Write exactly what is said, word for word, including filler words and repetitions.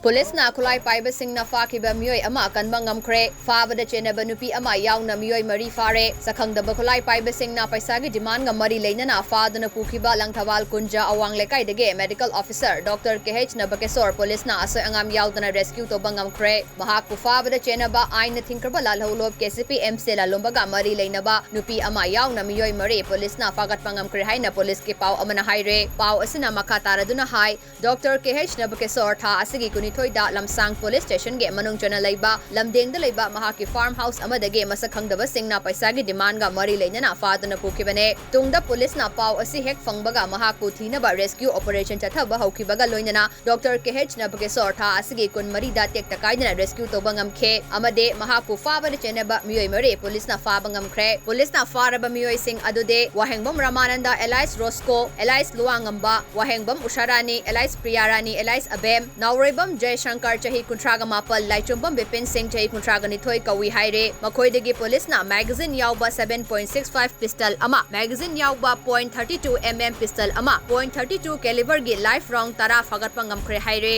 ꯄꯨꯂꯤꯁꯅ ꯈꯨꯠꯂꯥꯏ ꯄꯥꯏꯕꯁꯤꯡꯅ ꯐꯥꯈꯤꯕ ꯃꯤꯑꯣꯏ ꯑꯃ ꯀꯟꯕ ꯉꯝꯈ꯭ꯔꯦ꯫ ꯐꯥꯕꯗ ꯆꯦꯟꯅꯕ ꯅꯨꯄꯤ ꯑꯃ ꯌꯥꯎꯅ ꯃꯤꯑꯣꯏ ꯃꯔꯤ ꯐꯥꯔꯦ꯫ ꯁꯛꯈꯪꯗꯕ ꯈꯨꯠꯂꯥꯏ ꯄꯥꯏꯕꯁꯤꯡꯅ ꯄꯩꯁꯥꯒꯤ ꯗꯤꯃꯥꯟꯒ ꯃꯔꯤ ꯂꯩꯅꯅ ꯐꯥꯗꯨꯅ ꯄꯨꯈꯤꯕ ꯂꯪꯊꯕꯥꯜ ꯀꯨꯟꯖ ꯑꯋꯥꯡ ꯂꯩꯀꯥꯏꯗꯒꯤ ꯃꯦꯗꯤꯀꯦꯜ ꯑꯣꯐꯤꯁꯔ ꯗꯣꯛꯇꯔ ꯀꯦ ꯑꯩꯆ ꯅꯕꯀꯦꯁꯣꯔ ꯄꯨꯂꯤꯁꯅ ꯑꯁꯣꯏ ꯑꯉꯥꯝ ꯌꯥꯎꯗꯅ ꯔꯦꯁꯀ꯭ꯌꯨ ꯇꯧꯕ ꯉꯝꯈ꯭ꯔꯦ꯫ ꯃꯍꯥꯛꯄꯨ ꯐꯥꯕꯗ ꯆꯦꯟꯅꯕ ꯑꯥꯏꯟꯅ ꯊꯤꯡꯈ꯭ꯔꯕ ꯂꯥꯜꯍꯧꯂꯨꯞ ꯀꯦ ꯁꯤ ꯄꯤ ꯑꯦꯝ ꯁꯦ ꯂꯥꯂꯣꯝꯕꯒ ꯃꯔꯤ ꯂꯩꯅꯕ ꯅꯨꯄꯤ ꯑꯃ ꯌꯥꯎꯅ ꯃꯤꯑꯣꯏ ꯃꯔꯤ ꯄꯨꯂꯤꯁꯅ ꯐꯥꯒꯠꯄ ꯉꯝꯈ꯭ꯔꯦ ꯍꯥꯏꯅ ꯄꯨꯂꯤꯁꯀꯤ ꯄꯥꯎ ꯑꯃꯅ ꯍꯥꯏꯔꯦ꯫ ꯄꯥꯎ ꯑꯁꯤꯅ ꯃꯈꯥ ꯇꯥꯔꯗꯨꯅ ꯍꯥꯏ, ꯗꯣꯛꯇꯔ ꯀꯦ ꯑꯩꯆ ꯅꯕꯀꯦꯁꯣꯔ ꯊꯥ ꯑꯁꯤꯒꯤ ꯀꯨꯟꯅꯤꯊꯣꯏꯗ ꯂꯝꯁꯥꯡ ꯄꯨꯂꯤꯁ ꯁ꯭ꯇꯦꯁꯟꯒꯤ ꯃꯅꯨꯡ ꯆꯟꯅ ꯂꯩꯕ ꯂꯝꯗꯦꯡꯗ ꯂꯩꯕ ꯃꯍꯥꯛꯀꯤ ꯐꯥꯔꯝ ꯍꯥꯎꯁ ꯑꯃꯗꯒꯤ ꯃꯁꯛ ꯈꯪꯗꯕꯁꯤꯡꯅ ꯄꯩꯁꯥꯒꯤ ꯗꯤꯃꯥꯟꯒ ꯃꯔꯤ ꯂꯩꯅꯅ ꯐꯥꯗꯨꯅ ꯄꯨꯈꯤꯕꯅꯦ꯫ ꯇꯨꯡꯗ ꯄꯨꯂꯤꯁꯅ ꯄꯥꯎ ꯑꯁꯤ ꯍꯦꯛ ꯐꯪꯕꯒ ꯃꯍꯥꯛꯄꯨ ꯊꯤꯅꯕ ꯔꯦꯁꯀ꯭ꯌꯨ ꯑꯣꯄꯔꯦꯁꯟ ꯆꯠꯊꯕ ꯍꯧꯈꯤꯕꯒ ꯂꯣꯏꯅꯅ ꯗꯣꯛꯇꯔ ꯀꯦ ꯑꯩꯆ ꯅꯕꯀꯦꯁꯣꯔ ꯊꯥ ꯑꯁꯤꯒꯤ ꯀꯨꯟꯃꯔꯤꯗ ꯇꯦꯛꯇ ꯀꯥꯏꯗꯅ ꯔꯦꯁꯀ꯭ꯌꯨ ꯇꯧꯕ ꯉꯝꯈꯤ ꯑꯃꯗꯤ ꯃꯍꯥꯛꯄꯨ ꯐꯥꯕꯗ ꯆꯦꯟꯅꯕ ꯃꯤꯑꯣꯏ ꯃꯔꯤ ꯄꯨꯂꯤꯁꯅ ꯐꯥꯕ ꯉꯝꯈ꯭ꯔꯦ꯫ ꯄꯨꯂꯤꯁꯅ ꯐꯥꯔꯕ ꯃꯤꯑꯣꯏꯁꯤꯡ ꯑꯗꯨꯗꯤ ꯋꯥꯍꯦꯡꯕꯝ ꯔꯃꯥꯅꯟꯗ ꯑꯦꯂꯥꯏꯁ ꯔꯣꯁꯀꯣ, ꯑꯦꯂꯥꯏꯁ ꯂꯨꯋꯥꯉꯝꯕ, ꯋꯥꯍꯦꯡꯕꯝ ꯎꯁꯥꯔꯥꯅꯤ ꯑꯦꯂꯥꯏꯁ ꯄ꯭ꯔꯤꯌꯥꯔꯥꯅꯤ ꯑꯦꯂꯥꯏꯁ ꯑꯕꯦꯝ, ꯅꯥꯎꯔꯣꯏꯕꯝ ꯖꯌꯁꯪꯀꯔ ꯆꯍꯤ ꯀꯨꯟꯊ꯭ꯔꯥꯒ ꯃꯥꯄꯜ, ꯂꯥꯏꯆꯨꯝꯕꯝ ꯕꯤꯄꯤꯟ ꯁꯤꯡ ꯆꯍꯤ ꯀꯨꯟꯊ꯭ꯔꯥꯒ ꯅꯤꯊꯣꯏ ꯀꯧꯏ ꯍꯥꯏꯔꯦ꯫ ꯃꯈꯣꯏꯗꯒꯤ ꯄꯨꯂꯤꯁꯅ magazine ꯌꯥꯎꯕ seven point six five pistol ꯑꯃ, magazine ꯌꯥꯎꯕ point thirty two M M pistol ꯑꯃ, point thirty two caliberꯒꯤ live round ꯇꯔꯥ ꯐꯥꯒꯠꯄ ꯉꯝꯈ꯭ꯔꯦ ꯍꯥꯏꯔꯦ꯫